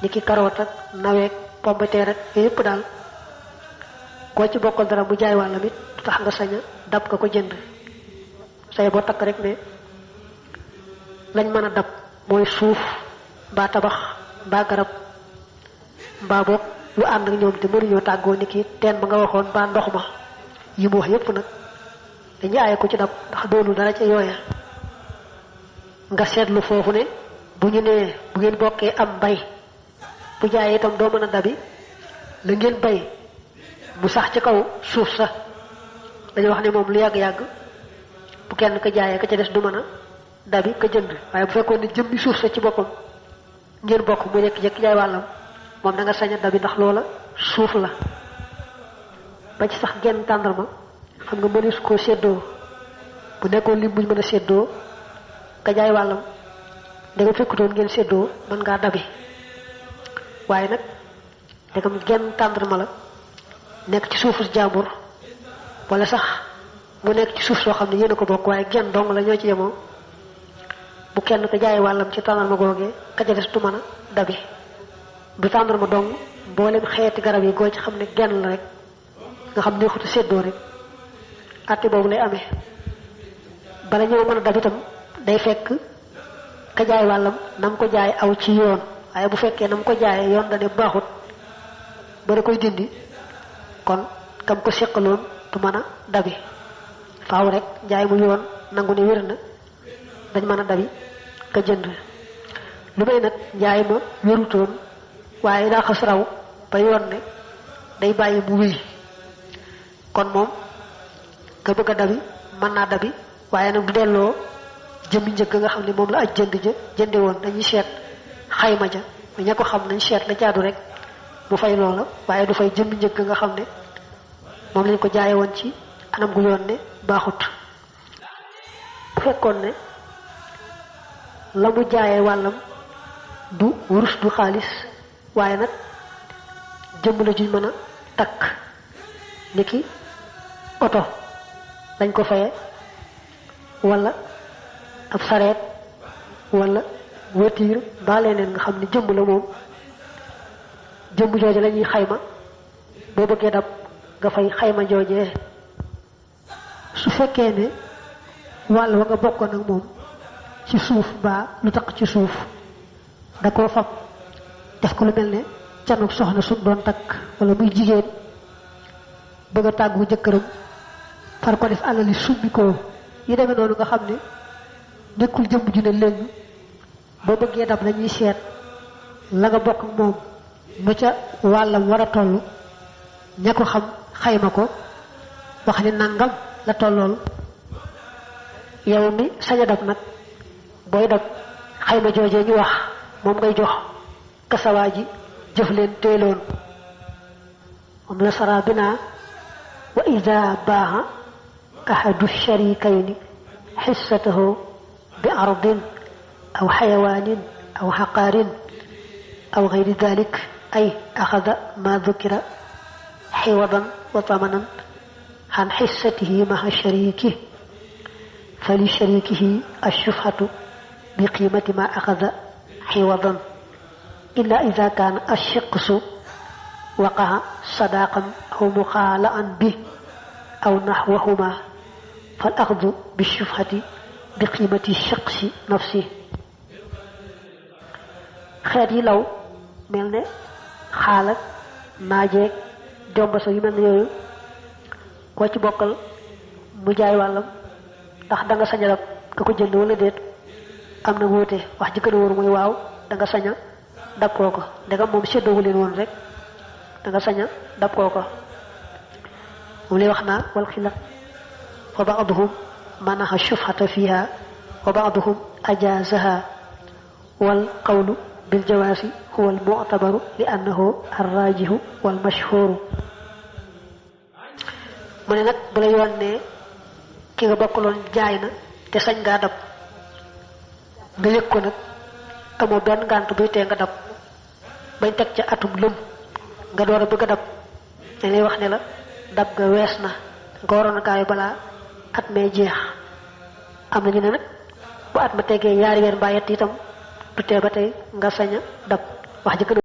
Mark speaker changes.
Speaker 1: niki carotte ak naweek pombeteer ak yépp daal koo ci bokkal dara mu jaay wàllam it tax nga sañ a dab ka ko jënd say boo takk rek ne lañ mën a dab mooy suuf mbaa tabax mbaa garab mbaa boog lu ànd ak ñoom te mënuñoo tàggoo niki teen ba nga waxoon mbaa ndox ma yi mu wax yépp nag dañuy aaye ko ci dab ndax doonul dara ca yooya nga seetlu foofu ne bu ñu nee bu ngeen bokkee am mbay bu jaayee itam doo mën a dabi la ngeen bay mu sax ci kaw suuf sa dañu wax ne moom lu yàgg-yàgg bu kenn ka jaayee ka ca des du mën a dabi ka jënd waaye bu fekkoon ne jëmmi suuf sa ci boppam ngeen bokk mu jekki-jekki jaay wàllam moom da nga sañ a dabi ndax loola suuf la ba ci sax genn tàndarma xam nga mënees koo séddoo bu nekkoon lim buñ mën a séddoo ka jaay wàllam da nga fekkutoon ngeen séddoo mën ngaa dabi waaye nag dagam genn tàndarma la nekk ci suufu jàmbur wala sax mu nekk ci suuf soo xam ne yéen a ko bokk waaye genn dong la ñoo ci yemoo bu kenn ka jaay wàllam ci tàndarma googee ka ca des du mën a dabi du tàndarma dong mboolem xeeti garab yi goo ci xam ne genn la rek nga xam ne xutu séddoo rek àtte boobu lay amee bala ñoo mën a dab itam day fekk ka jaay wàllam na mu ko jaay aw ci yoon waaye bu fekkee na mu ko jaayee yoon da ne baaxut ba da koy dindi kon kam ko seqaloon du mën a dabi faaw rek jaay mu yoon nangu ne wér na dañ mën a dabi ka jënd lu may nag njaay ma wérutoon waaye daa xas raw ba yoon ne day bàyyi mu wéy kon moom nga bëgg a dabi mën naa dabi waaye nag du delloo jëmmi njëgg nga xam ne moom la aj jënd ja jënde woon dañuy seet xayma ja bu ña ko xam nañ seet la jaadu rek mu fay loola waaye du fay jëmmi njëgg nga xam ne moom lañ ko jaaye woon ci anam gu yoon ne baaxut bu fekkoon ne la mu jaayee wàllam du wurus du xaalis waaye nag jëmm la juñ mën a takk niki oto lañ ko faye wala ab sareet wala voiture ba leneen nga xam ne jëmm la moom jëmm jooje la ñuy xayma boo bëggee dab nga fay xayma joojee su fekkee ne wàll wa nga bokkoon ak moom ci suuf ba lu tax ci suuf da koo fab def ko lu mel ne canuk soxna suñ doon takk wala muy jigéen bëgg a tàggu jëkkëram far ko def alali summi ko yi demee noonu nga xam ne nekkul jëmm ju ne léegi boo bëggee dab lañuy seet la nga bokk moom nu ca wàllam war a toll ña ko xam xayma ko wax ne nangam la tollool yow mi sañ a dab nag booy dab xayma joojee ñu wax moom ngay jox kasawaa ji jëf leen teeloon moom la sara binaa wa ida baaxa ahadu sharikayni xissatahu bi ardin aw xayawaanin aw xaqaarin aw gayri dalik ay axada ma dukira xiwadan wa tamanan xan xissatihi maha shariki fa li sharikihi ashufhatu bi qiimati ma axada xiwadan illa ida kaana ashiqsu waqa'a sadaqan aw muxaalaan bi aw naxwahuma fal axdu bi shufhati bi qiimati shiqsi nafsi xeet yi law mel ne xaalak naajeeg jombaso yu mel ne yooyu koo ci bokkal mu jaay wàllam ndax da nga sañ a dab ka ko jënd wala déet am na wóote wax ji gën a wóor mooy waaw da nga sañ a dab koo ko ndegam moom séddoowu leen woon rek da nga sañ a dab koo ko moom lay wax naa wal xilaf wa baaduhum manaha shufhata fiha wa baaduhum ajaazaha wal qawlu bil jawaasi huwa al mu'tabaru li annahu arrajihu wal mashhuru mu ne nag bu la yoon ne ki nga bokkaloon jaay na te sañ ngaa dab nga yëg ko nag amoo benn ngànt buy tee nga dab bañ teg ca atum lëm nga door a bëgg a dab dañ lay wax ne la dab ga wees na nga waroon a gaayu balaa at mee jeex am na ñu ne nag bu at ma tegee ñaari weer mbaa yett itam du tee ba tey nga sañ a dab wax ji gën a